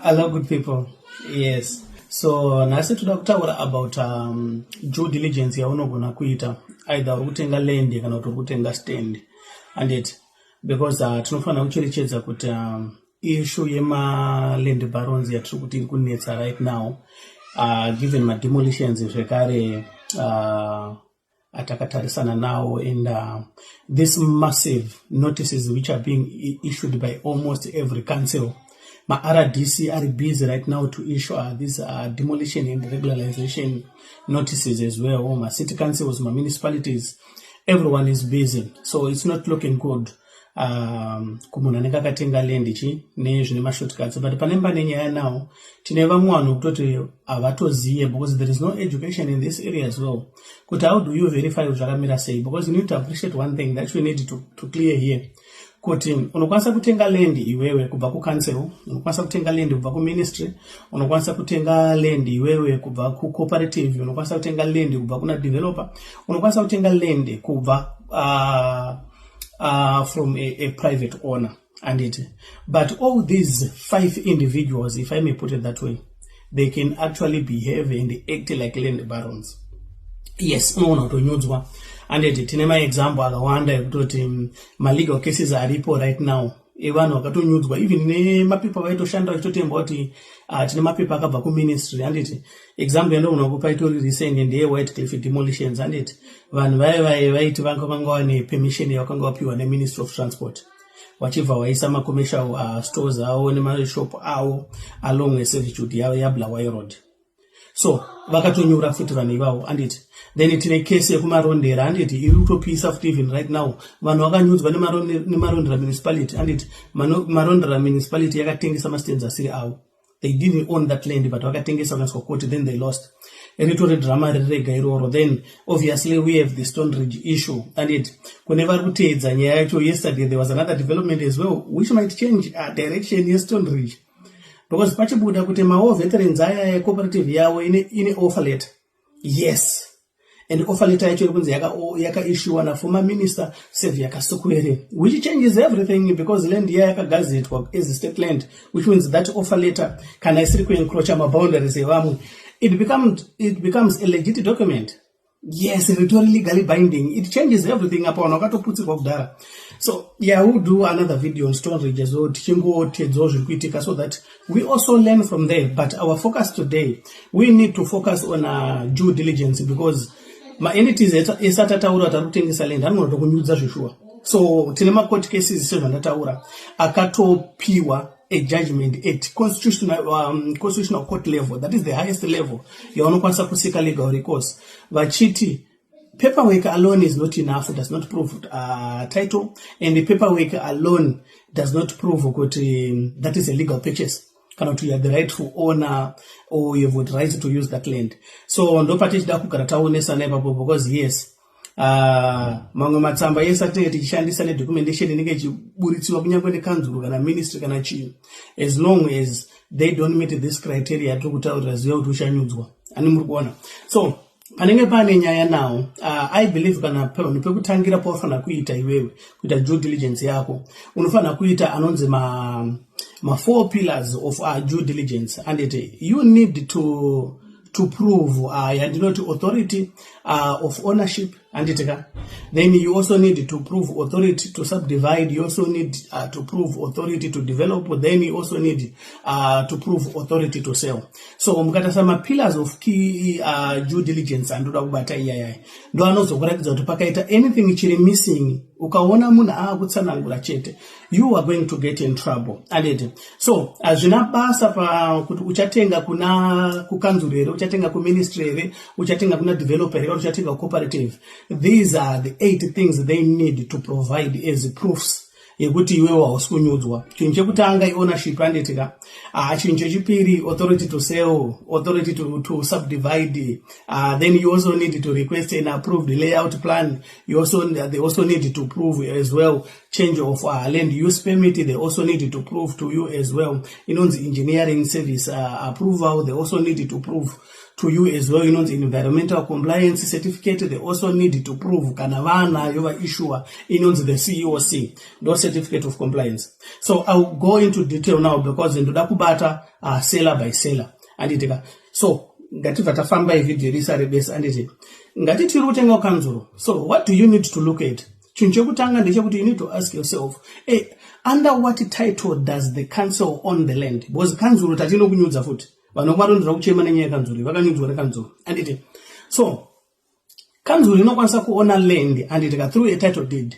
Hello, good people. Yes, so nhasi toda kutaura about due diligence yaunogona kuita, either uri kutenga land kana kuti uri kutenga stand, anditi? Because tinofanira kucherechedza kuti issue yemaland barons yatiri kuti iri kunetsa right now, given mademolitions zvekare atakatarisana nawo and this massive notices which are being issued by almost every council. Ma-RDC are busy right now to issue these demolition and regularization notices as well. Ma-city councils, ma-municipalities, everyone is busy. So it's not looking good kumunhu anenge akatenga land chi nezvine mashortcuts. But pane mba nenyaya nawo, tine vamwe vanhu kutoti havatoziye, because there is no education in this area as well, kuti how do you verify kuti zvakamira sei? Because you need to appreciate one thing that we need to clear here, kuti unokwanisa kutenga land iwewe kubva kucouncil, unokwanisa kutenga land kubva kuministry, unokwanisa kutenga land iwewe kubva kucooperative, unokwanisa kutenga land kubva kuna developer, unokwanisa kutenga land kubva from a private owner, anditi? But all these five individuals, if I may put it that way, they can actually behave and act like land barons. Yes, unoona kutonyudzwa, anditi? Tine maexample akawanda ekutoti malegal cases aripo right now evanhu vakatonyudzwa even nemapepa vaitoshanda vachitotemba kuti tine mapepa akabva kuministry, handiti? Example yandoona kupa itori recent ndeye Cliff demolitions, handiti? Vanhu vaya vaye vaiti vanga vanga vane permission yavakanga vapiwa neMinistry of Transport, vachibva vaisa macommercial stores avo nemashop avo along servitude yaBulawayo Road. So vakatonyura futi vanhu ivavo, anditi? Then tine kesi yekuMarondera, handiti? Iri kutopisa futi even right now. Vanhu vakanyudzwa neMarondera Municipality, handiti? Marondera Municipality yakatengesa mastands asiri avo. They didn't own that land, but vakatengesa, vakaiswa court, then they lost. Ritori drama riri rega iroro. Then obviously we have the Stone Ridge issue, anditi? Kune vari kuteedza nyaya yacho, yesterday there was another development as well which might change direction yeStone Ridge, because pachibuda kuti mawar veterans aya ecooperative yavo ine offer letter. Yes, and offer letter yacho iri kunzi yakaissuwa naformer minister Saviour Kasukuwere, which changes everything, because land iya yakagazetwa as state land, which means that offer letter, kana isiri kuencroacha maboundaries evamwe, it becomes a legit document. Yes, ritori legally binding. It changes everything. Apa vanhu vakatoputsirwa kudhara. So yeah, we'll do another video on Stone Ridge as well, tichingotedzawo zviri kuitika so that we also learn from there. But our focus today, we need to focus on due diligence, because maentities esati ataura kuti ari kutengesa land anogona kutokunyudza zveshuwa. So tine macourt cases, sezvandataura, akatopiwa a judgment at constitutional court level. That is the highest level yaunokwanisa kuseeka legal recourse, vachiti paperwork alone is not enough, does not prove title, and the paperwork alone does not prove kuti that is a legal purchase, kana kuti you are the rightful owner or you have got right to use that land. So ndopatichida kugara taonesana ipapo, because yes, mamwe matsamba ese atinenge tichishandisa nedocumentation inenge ichiburitsiwa kunyange nekanzuro kana ministry kana chii, as long as they don't meet this criteria yatiri kutaurira, ziva kuti uchanyudzwa. Ani muri kuona? So panenge pane nyaya nawo, I believe kana panhu pekutangira paunofanira kuita iwewe kuita due diligence yako, unofanira kuita anonzi ma four pillars of due diligence, anditi? You need to prove yandinoti authority of ownership, handiti ka? Then you also need to prove authority to subdivide. You also need to prove authority to develop. Then you also need to prove authority to sell. So mukatarisa mapillars of key due diligence andoda kubata iyayaya, ndo anozokuratidza kuti pakaita anything chiri missing, ukaona munhu aakutsanangura chete, you are going to get in trouble, anditi? So hazvina basa pakuti uchatenga kuna kukanzuro here, uchatenga kuministry here, uchatenga kuna developer here, uchatenga cooperative. These are the eight things they need to provide as proofs yekuti iwewe hausi kunyudzwa. Chinhu chekutanga iownership, handiti ka? Chinhu chechipiri, authority to sell, authority to subdivide. Then you also need to request an approved layout plan. You also they also need to prove as well change of land use permit. They also need to prove to you as well inonzi engineering service approval. They also need to prove to you as well inonzi environmental compliance certificate. They also need to prove, kana vanayo, vaissuer inonzi the COC, ndo certificate of compliance. So I will go into detail now because ndoda kubata seller by seller, anditika? So ngatibva tafamba, ivhidhiyo risarebesa, anditi? Ngati tiri kutenga kukanzuro. So what do you need to look at? Chinhu chekutanga ndechekuti you need to ask yourself, hey, under what title does the council own the land? Because kanzuro tatinokunyudza futi, vanhu varondera kuchema nenyaya yekanzuro, vakanyudzwa nekanzuro, anditi? So kanzuro inokwanisa kuona land, anditika, through a title deed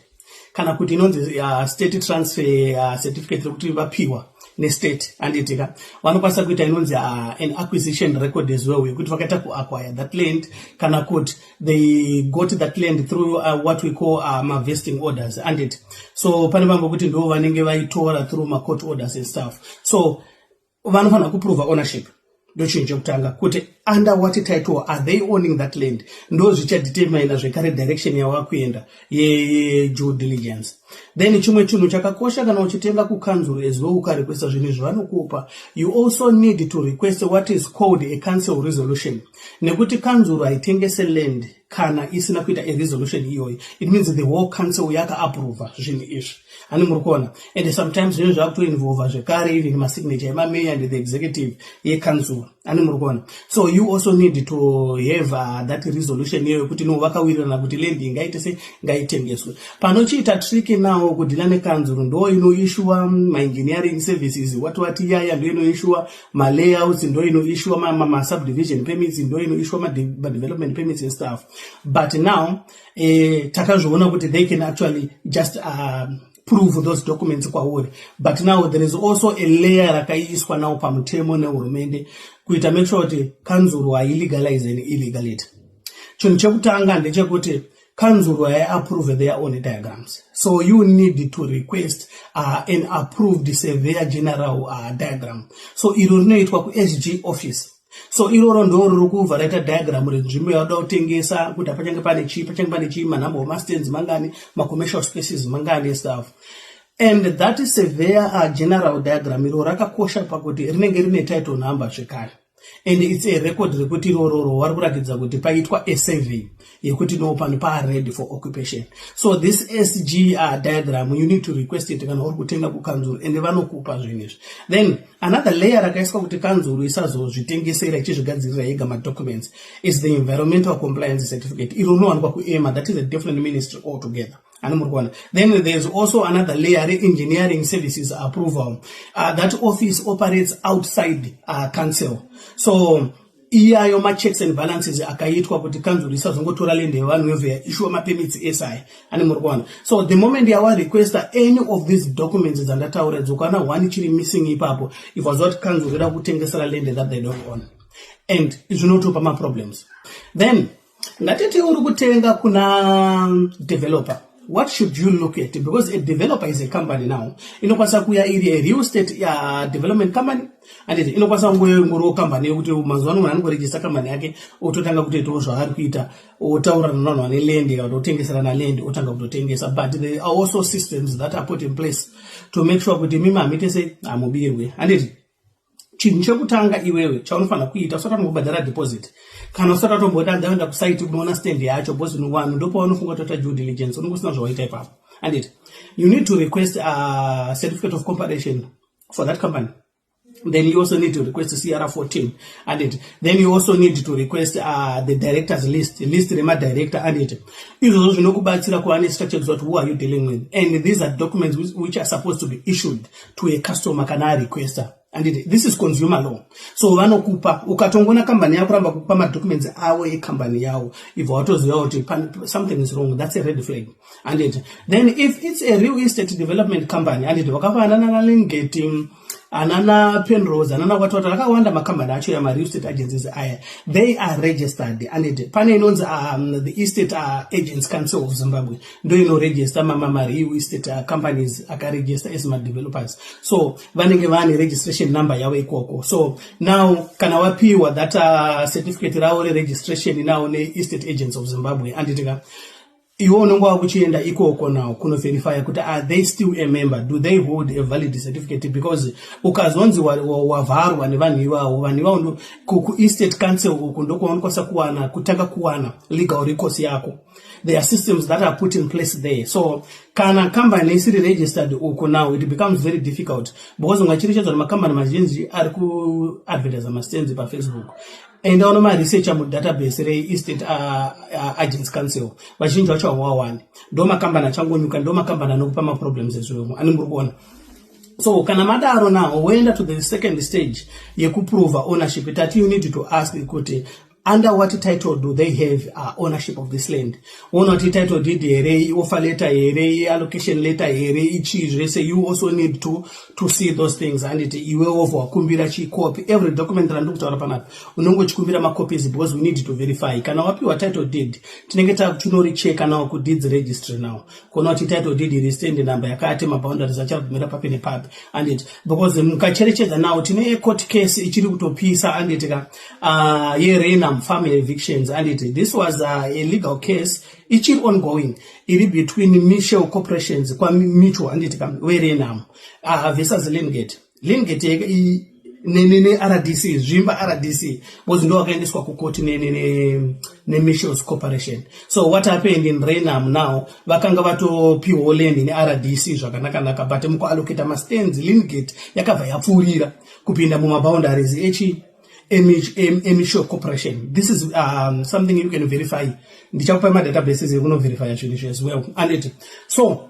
kana kuti inonzi state transfer certificate rekuti vapiwa nestate, anditika? Vanokwanisa kuita inonzi an acquisition record as well, yekuti vakaita kuacquire that land kana kuti they got that land through what we call mavesting orders, anditi? So pane vamwe kuti ndo vanenge vaitora through macourt orders and stuff. So vanofanira kuprova ownership. Ndo chinhu chekutanga, kuti under what title are they owning that land. Ndo zvichadetermina zvekare direction yavakuenda yedue diligence. Then chimwe chinhu chakakosha, kana uchitenga kukanzuro as well, ukarequesta zvinhu izvi vanokupa. You also need to request what is called a council resolution, nekuti kanzuro haitengese land kana isina kuita a resolution iyoyo. It means the whole council yakaapprova zvinhu izvi, hani muri kuona? And sometimes zvinhu zvakutoinvolva zvekare even masignature emameya and the executive yekanzuro, hani muri kuona? So you also need to have that resolution iyoyo kuti no, vakawirirana kuti land ingaite se ngaitengeswe. Panochiita tricky now kudeala nekanzuro, ndo inoissua maengineering services, what iyaya, ndo inoissua malayouts, ndo inoissua masubdivision permits, ndo inoissua madevelopment permits and stuff. But now takazviona kuti they can actually just prove those documents kwauri. But now there is also a layer rakaiswa now pamutemo nehurumende kuita make sure kuti kanzuro hailegalize an illegality. Chinhu chekutanga ndechekuti kanzuro haiapprove their own diagrams, so you need to request an approved surveyor general diagram. So iro rinoitwa kuSG office. So iroro ndo riri kubva raita diagram renzvimbo yauda kutengesa, kuti pachange pane chii, pachange pane chii, manumber emastands mangani, macommercial spaces mangani, stuff. And that surveyor general diagram iro rakakosha pakuti rinenge rine title number zvekare, and it's a record rekuti irororo vari kuratidza kuti paitwa a survey yekuti no, pano paready for occupation. So this SG diagram, you need to request it kana uri kutenga kukanzuru, and vanokupa zvinhu izvi. Then another layer rakaiswa kuti kanzuru isazozvitengesera ichizvigadzirira yega madocuments is the environmental compliance certificate. Iro rinowanikwa kuEMA. That is a different ministry altogether, ani muri kuona? Then there's also another layer re-engineering services approval. That office operates outside council. So iyayo machecks and balances akaitwa kuti kanzuru isazongotora land yevanhu yobva yaissuwa mapermits esi, ani muri kuona? So the moment yawarequesta any of these documents dzandataura, dzokana one chiri missing ipapo, if waziva kuti kanzuru ida kutengesera land that they don't own, and zvinotopa maproblems. Then ngatiti uri kutenga kuna developer. What should you look at? Because a developer is a company now. Inokwanisa kuya iri a real estate development company, anditi? Inokwanisa kungoriwo company yekuti mazuva ano munhu anongoregister company yake, ototanga kutoitawo zvaari kuita, otaurana navanhu vane land kana kuti otengeserana land, otanga kutotengesa. But there are also systems that are put in place to make sure kuti mimi hamuite sei, hamubirwe, handiti? Chinhu chekutanga iwewe chaunofanira kuita usati watombobhadhara deposit kana usati watomboti andaenda kusite kunoona stand yacho, because vanhu ndopavanofunga kutoita due diligence, unenge usina zvawaita ipapo, anditi? You need to request a certificate of comparison for that company. Then you also need to request CR14, and then you also need to request the directors list, list remadirector, and izvozvo zvinokubatsira kuva nestructure kuti who are you dealing with. And these are documents which are supposed to be issued to a customer kana arequesta, anditi? This is consumer law. So vanokupa. Ukatongoona kambani yako ramba kukupa madocuments avo ekambani yavo, ibva watoziva kuti something is wrong. That's a red flag, anditi? Then if it's a real estate development company, anditi, vakafanana naLingeti, anana Penrose, anana watwata, akawanda makambani acho yamareal estate agencies aya, they are registered, anditi? Pane inonzi the Estate Agents Council of Zimbabwe, ndo inoregister mamareal estate companies akaregister as madevelopers. So vanenge vane registration number yavo ikoko. So now kana wapiwa that certificate ravo reregistration now neEstate Agents of Zimbabwe, anditika? Iwe unenge wakuchienda ikoko now kunoverifya kuti are they still a member, do they hold a valid certificate? Because ukazonzi wavharwa nevanhu ivavo, vanhu ivavo kuestate council uku ndokwaunokwanisa kuwana, kutanga kuwana legal recourse yako. There are systems that are put in place there. So kana kambani isiri registered uku, now it becomes very difficult, because ungacherechedza kuti makambani mazhinji ari kuadvertisa mastands paFacebook, enda unomaresearcha mudatabase reEstate Agents Council, vazhinji vacho hawawani. Ndo makambani achangonyuka, ndo makambani anokupa maproblems ezvemo ani muri kuona. So kana madaro, now woenda to the second stage yekuprova ownership. Tati you need to ask kuti under what title do they have ownership of this land? Wona kuti title deed here, offer letter here, allocation letter here, ichii zvese. You also need to see those things, anditi? Iwe wobva wakumbira chicopy. Every document randiri kutaura panapa unonge uchikumbira macopies, because we need to verify. Kana wapiwa title deed, tinenge takuchinoricheka now kudeeds registry now, kuona kuti title deed iri stand number yakati, maboundaries achagumira papi nepapi, anditi? Because mukacherechedza now, tine court case ichiri kutopisa, anditi ka, yeRainham farm evictions, anditi? This was a legal case ichiri ongoing, iri between Mitchell Corporations kwaMitchell, anditi ka, weRainham versus Lingate. Lingate neRDC, Zvimba RDC, because ndo vakaendeswa kukoti neMitchells Corporation. So what happened in Rainham now, vakanga vatopiwawo land neRDC zvakanaka-naka, but mukuallocata mastands, Lingate yakabva yapfuurira kupinda mumaboundaries echi eMitchell Corporation. This is something you can verify. Ndichakupai madatabases ekunoverifya zvinhu izvi as well, anditi? So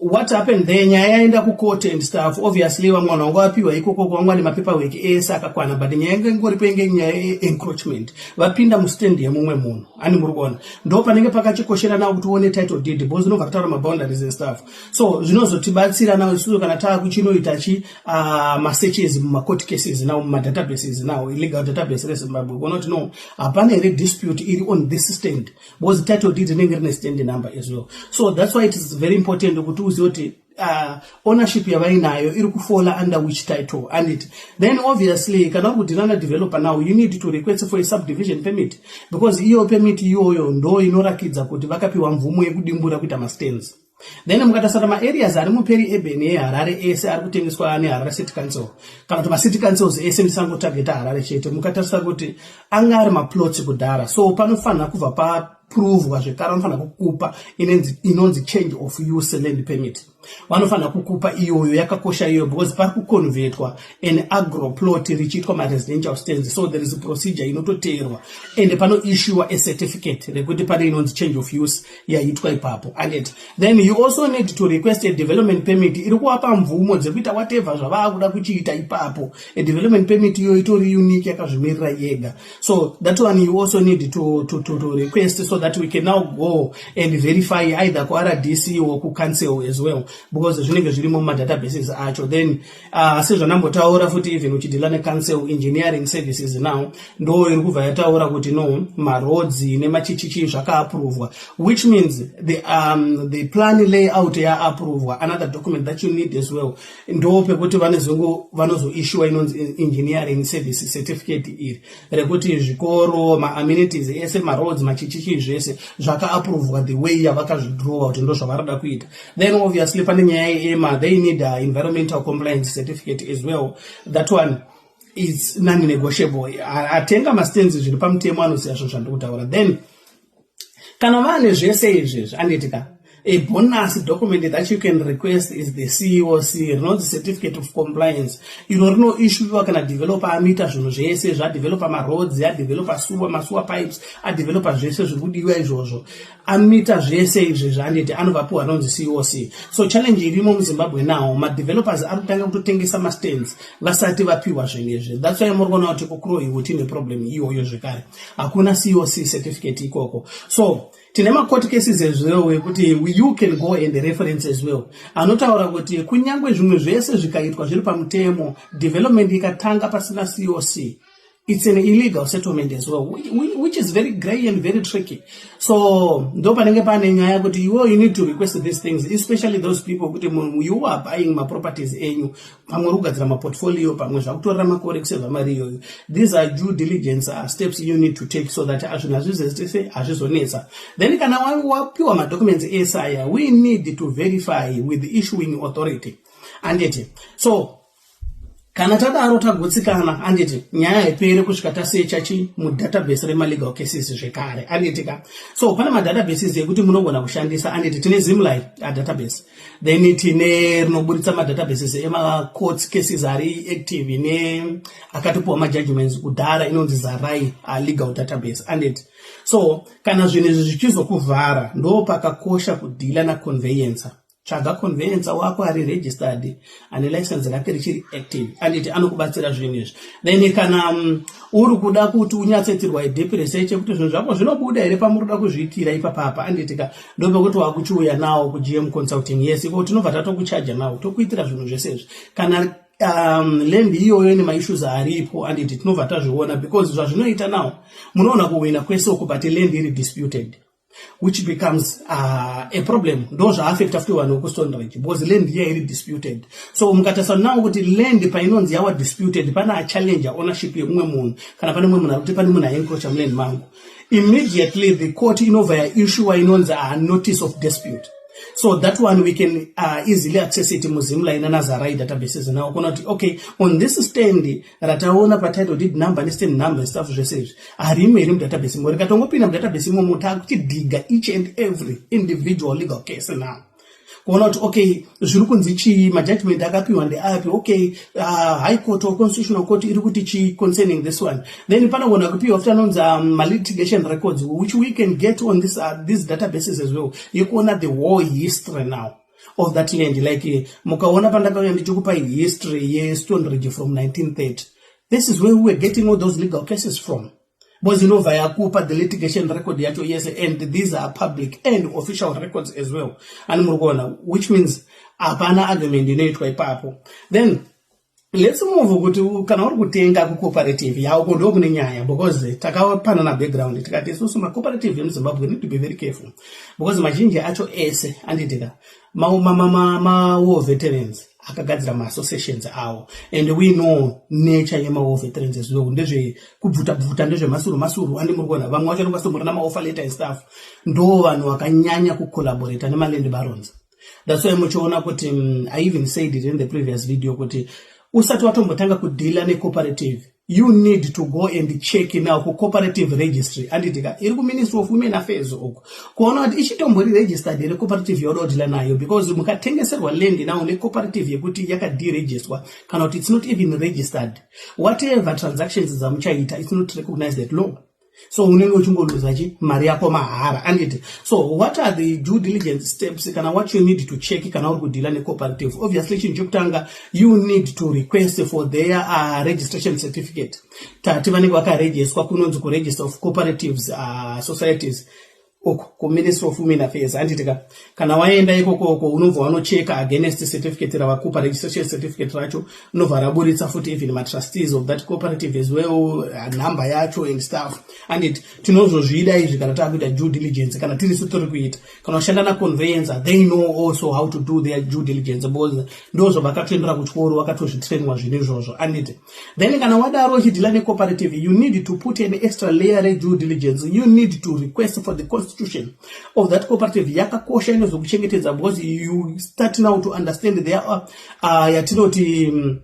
what happened there, nyaya yaenda kucourt and stuff. Obviously vamwe vanhu vanga vapiwa ikoko, vanga vane mapaperwork ese akakwana, but nyaya inge ingoripo, inge nyaya yeencroachment, vapinda mustand yemumwe munhu, ani muri kuona? Ndo panenge pakachikoshera nawo kuti uone title deed, because unobva kutaura maboundaries and stuff. So zvinozotibatsira nawo isusu kana taakuchinoita chi masearches mumacourt cases now, mumadatabases now, legal database reZimbabwe, kuona kuti no, hapana here dispute iri on this stand, because title deed rinenge rine stand number as well. So that's why it is very important kuti uzive kuti ownership yavainayo iri kufola under which title. And it then obviously, kana uri kudeala nadeveloper now, you need to request for a subdivision permit, because iyo permit iyoyo ndo inorakidza kuti vakapiwa mvumo yekudimbura kuita mastands. Then mukatarisa maareas ari muperi urban yeHarare ese ari kutengeswa neHarare City Council, kana kuti macity councils ese, ndisangotageta Harare chete, mukatarisa kuti anga ari maplots kudhara. So panofanira kubva paprovwa zvekare, vanofanira kukupa inonzi change of use land permit. Vanofanira kukupa iyoyo, yakakosha iyoyo, because pari kuconvertwa an agro plot richiitwa maresidential stands. So there is a procedure inototeerwa, and panoissuwa a certificate rekuti pane inonzi change of use yaitwa ipapo. And then you also need to request a development permit iri kuvapa mvumo dzekuita whatever zvavaakuda kuchiita ipapo. A development permit iyoyo itori unique, yakazvimirira yega. So that one you also need to request, so that we can now go and verify either kuRDC or kucouncil as well, because zvinenge zvirimo mumadatabases acho. Then sezvanambotaura futi, even uchideala necouncil engineering services now, ndo iri kubva yataura kuti no, maroads nemachichichi zvakaaprovwa, which means the plan layout yaaprovwa, another document that you need as well. Ndo pekuti vanozoissuwa inonzi engineering service certificate iri rekuti zvikoro, maamenities ese, maroads, machichichi, zvese zvakaaprovwa the way yavakazvidrowa kuti ndo zvavarada kuita. Then obviously pane nyaya yeEMA. They need a environmental compliance certificate as well. That one is non-negotiable. Atenga mastands zviri pamutemo anoziva zvinhu zvandiri kutaura. Then kana vane zvese izvezvi, anditi ka, a bonus document that you can request is the COC, rinonzi certificate of compliance. Iro rinoissuiwa kana developer ameeta zvinhu zvese, zvadevelopa maroads, adevelopa sewer, masewer pipes, adevelopa zvese zviri kudiwa izvozvo, ameeta zvese izvezvi, anditi? Anobva piwa rinonzi COC. So challenge irimo muZimbabwe now, madevelopers ari kutanga kutotengesa mastands vasati vapiwa zvinhu izvi. That's why muri kuona kuti kuCrowhill tine problem iyoyo zvekare, hakuna COC certificate ikoko. So tine macourt cases as well ekuti you can go and reference as well, anotaura kuti kunyange zvimwe zvese zvikaitwa zviri pamutemo, development ikatanga pasina COC, It's an illegal settlement as well, which is very grey and very tricky. So ndo panenge pane nyaya kuti iwo you need to request these things, especially those people kuti you are buying maproperties enyu, pamwe uri kugadzira maportfolio, pamwe zvakutorera makore kusevha mari iyoyo. These are due diligence steps you need to take so that zvinhu hazvizese, hazvizonetsa. Then kana wapiwa madocuments ese aya, we need to verify with the issuing authority, anditi? So kana tadaro, tagutsikana, anditi? Nyaya haiperi kusvika tasecha chi mudatabase remalegal cases zvekare, anditi ka? So pane madatabases ekuti munogona kushandisa, anditi? Tine ZimLAI database, then tine rinoburitsa madatabases emacourts cases ari active neakatopiwa majudgments kudhara, inonzi Zarai legal database, anditi? So kana zvinhu izvi zvichizokuvhara, ndo pakakosha kudhila naconveyancer. Tsvaga conveyancer wako ari registered, ane license rake richiri active, anditi? Anokubatsira zvinhu izvi. Then kana uri kuda kuti unyatsoitirwa deep research yekuti zvinhu zvako zvinobuda here pamuri kuda kuzviitira ipapapa, anditika? Ndopekuti wakuchiuya nawo kuGM Consulting. Yes, iko tinobva tatokuchaja nawo, tokuitira zvinhu zvese izvi. Kana land iyoyo nemaissues aripo, anditi tinobva tazviona? Because zvazvinoita nawo, munoona kuwina kwese uku, but land iri disputed, which becomes a problem. Ndo zvaaffecta futi vanhu vekuStoneridge, because land iya iri disputed. So mukatarisa now kuti land painonzi yawa disputed, pane achallenger ownership yemumwe munhu, kana pane mumwe munhu ari kuti pane munhu aencroacha muland mangu, immediately the court inobva yaissua inonzi a notice of dispute. So that one we can easily access it muZimLAI nanaZarai databases now, kuona kuti okay, on this stand rataona patitle deed number nestand number, stuff zvese izvi, harimo here mudatabase imo? Rikatongopinda mudatabase imomo, taakuchidhiga each and every individual legal case now, kuona kuti okay, zviri kunzi chii, majudgment akapiwa ndeapi, okay, High Court or Constitutional Court iri kuti chii concerning this one. Then panogona kupiwa futi anonzi malitigation records, which we can get on these databases as well, yekuona the whole history now of that land. Like mukaona pandakauya ndichikupai history yeStoneridge from 1930, this is where we were getting all those legal cases from, because inobva yakupa the litigation record yacho yese, and these are public and official records as well, ani muri kuona? Which means hapana argument inoitwa ipapo. Then let's move kuti kana uri kutenga kucooperative yauko, ndo kune nyaya, because takapanana background tikati isusu macooperative emuZimbabwe need to be very careful, because mazhinji acho ese, anditika, mawar veterans akagadzira maassociations awo, and we know nature yemawar veterans as well, ndezvekubvuta bvuta, ndezvemasuru masuru, andi muri kuona? Vamwe vacho vanonga maoffer letter and stuff. Ndo vanhu vakanyanya kucollaborata nemaland barons. That's why muchiona kuti I even said it in the previous video kuti usati watombotanga kudhila necooperative, you need to go and check now kucooperative registry, anditika, iri kuMinistry of Women Affairs uko, kuona kuti ichitombori registered here cooperative yauda kudhila nayo. Because mukatengeserwa land now necooperative yekuti yakaderegisterwa, kana kuti it's not even registered, whatever transactions dzamuchaita, it's not recognized at law. So unenge uchingoluza chi mari yako mahara, anditi? So what are the due diligence steps, kana what you need to check kana uri kudhila necooperative? Obviously, chinhu chekutanga, you need to request for their registration certificate. Tati vanenge vakaregisterwa kunonzi kuregister of cooperatives societies uko kuMinistry of Women Affairs, handitika? Kana waenda ikokoko, unobva wanocheka against certificate ravakupa, registration certificate racho, unobva raburitsa futi even matrustees of that cooperative as well, number yacho and stuff. And tinozozvida izvi kana taakuita due diligence, kana tirisu tiri kuita. Kana ushanda naconveyancer, they know also how to do their due diligence, because ndozvo vakatoendera kuchikoro, vakatozvitrainwa zvinhu izvozvo, anditi? Then kana wadaro, uchidhila necooperative, you need to put an extra layer redue diligence. You need to request for the constitution of that cooperative. Yakakosha, inozokuchengetedza, because you start now to understand their yatinoti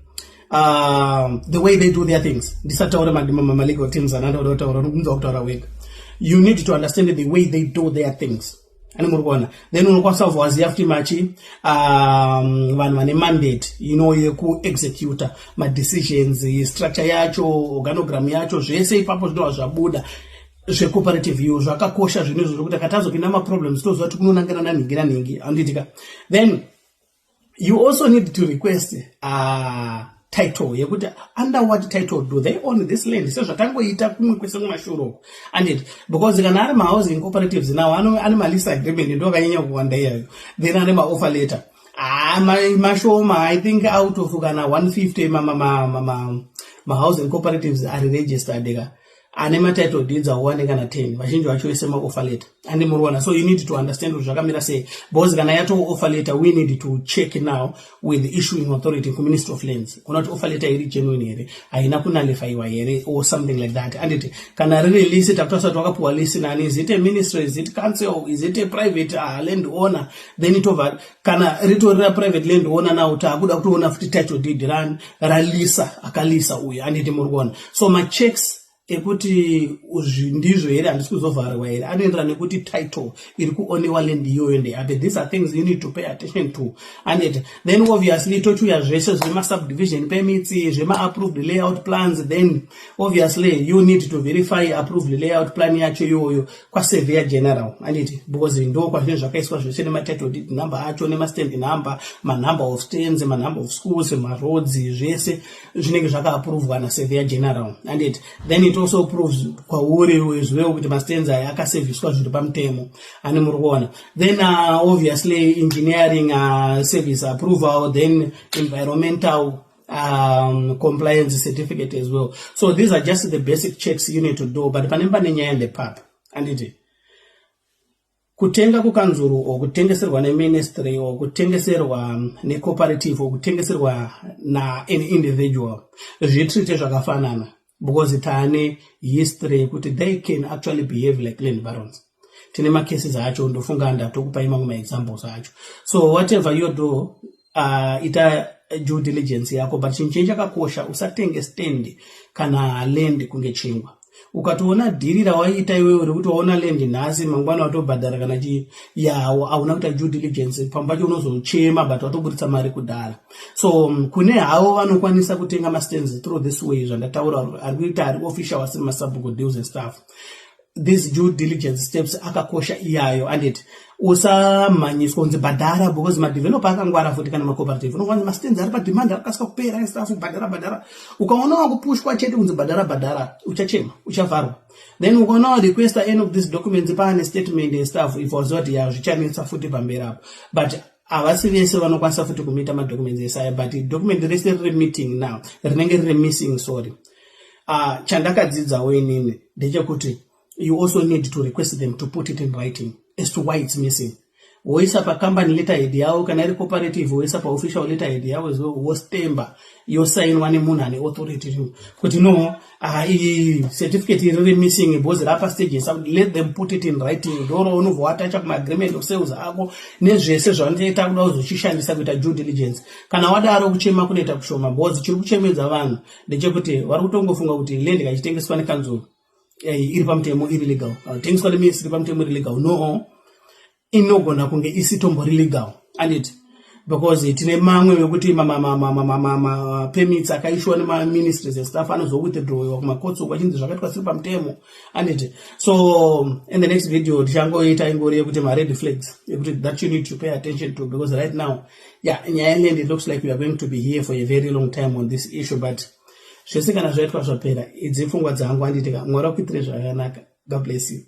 the way they do their things. Ndisataure malegal terms anandoda kutaura, nokunzwa kutaura wega. You need to understand the way they do their things, ani muri kuona? Then unokwanisa kubva waziva futi machi vanhu vane mandate yekuexecuta madecisions, structure yacho, organogram yacho, zvese ipapo zvinova zvabuda zvecooperative iyo. Zvakakosha zvinhu izvo, zvokuti akatazopinda maproblems, toziva kuti kunonangana nanhingi nanhingi, handitika? Then you also need to request title, yekuti under what title do they own this land, sezvatangoita kumwe kwese kumashure uko, anditi? Because kana ari mahousing cooperatives now, ane malease agreement, ndo akanyanya kuwanda iyayo. Then ane maoffer letter, ah, mashoma. I think out of kana 150 Mahousing cooperatives ari registered ka, ane matitle deeds auwane kana 10. Vazhinji vacho vese maoffer letter, andi muriona? So you need to understand kuti zvakamira sei, because kana yatoo offer letter, we need to check now with the issuing authority, kuMinistry of Lands, kuna kuti offer letter iri genuine here, haina kunullifyiwa here or something like that, anditi? Kana riri lease, takutarisa kuti wakapiwa lease nani. Is it a ministry? Is it council? Is it a private land owner? Then itobva, kana ritori raprivate land owner, now taakuda kutoona futi title deed rani raleaser, akaleasa uyu, anditi muri kuona? So machecks ekuti ndizvo here, handisi kuzovharwa here, anoenderana nekuti title iri kuowniwa land iyoyo ndeapi. These are things you need to pay attention to. And then obviously tochiuya zvese zvemasubdivision permits, zvema-approved layout plans. Then obviously you need to verify approved layout plan yacho iyoyo kwasurveyor general, anditi? Because ndo kwazvinenge zvakaiswa zvese, nematitle deed number acho, nemastand number, manumber of stands, manumber of schools, maroads, zvese zvinenge zvakaaprovwa nasurveyor general, anditi? Then it also proves kwauri as well kuti mastands aya akaserviswa zviri pamutemo, ane muri kuona? Then obviously engineering service approval, then environmental compliance certificate as well. So these are just the basic checks you need to do. But pane pane nyaya ndepapa, anditi? Kutenga kukanzuru or kutengeserwa neministry or kutengeserwa necooperative or kutengeserwa naan individual, zvitreate zvakafanana, because taane history yekuti they can actually behave like land barons. Tine macases acho, ndofunga ndatokupai mamwe maexamples acho. So whatever you do, ita due diligence yako. But chinhu chinhu chakakosha, usatenge stand kana land kunge chingwa. Ukatoona deal rawaita iwewe rekuti waona land nhasi, mangwana watobhadhara kana chii, yawo hauna kuita due diligence, pamwe pacho unozochema, but watoburitsa mari kudhara. So kune havo vanokwanisa kutenga mastands through this way zvandataura, ari kuita ari official, asiri masabhuku deals and stuff, these due diligence steps akakosha iyayo, anditi? Usamhanyiswa kunzi bhadhara, because madeveloper akangwara futi, kana macooperative, unofanzi mastands ari pademand, akakasika kupera and stuff, bhadhara, bhadhara. Ukaona wakupushwa chete kunzi bhadhara, bhadhara, uchachema, uchavharwa. Then ukaona warequesta any of these documents, paane statement and stuff, if waziva kuti ya, zvichanetsa futi pamberi apo. But havasi vese vanokwanisa futi kumeeta madocuments ese aya. But document rese riri meeting now, rinenge riri missing, sorry, chandakadzidzawo inini ndechekuti you also need to request them to put it in writing as to why it's missing. Woisa pacompany letterhead yavo, kana iri cooperative, woisa paofficial letterhead yavo as well, wostemba, yosainwa nemunhu ane authority kuti no, iyi certificate iri missing because rapa stages. Let them put it in writing. Ndoro unobva watacha kumaagreement of sales ako nezvese zvavanoita kuda kuzochishandisa kuita due diligence. Kana wadaro, kuchema kunoita kushoma, because chiri kuchemedza vanhu ndechekuti vari kutongofunga kuti land kachitengeswa nekanzuro iri pamutemo, iri legal, tengeswa neministry iri pamutemo, iri legal. No, inogona kunge isitombori legal, anditi? Because tine mamwe vekuti mapermits akaissuwa nemaministries and stuff anozowithdrawiwa kumacourts uko, achinzi zvakaitwa siri pamutemo, anditi? So in the next video tichangoita ingori yekuti mared flags ekuti that you need to pay attention to, because right now, yeah, nyaya yeland, it looks like we are going to be here for a very long time on this issue. But zvese kana zvaitwa zvapera. Idzi pfungwa dzangu, anditi ka? Mwari akuitire zvakanaka. God bless you.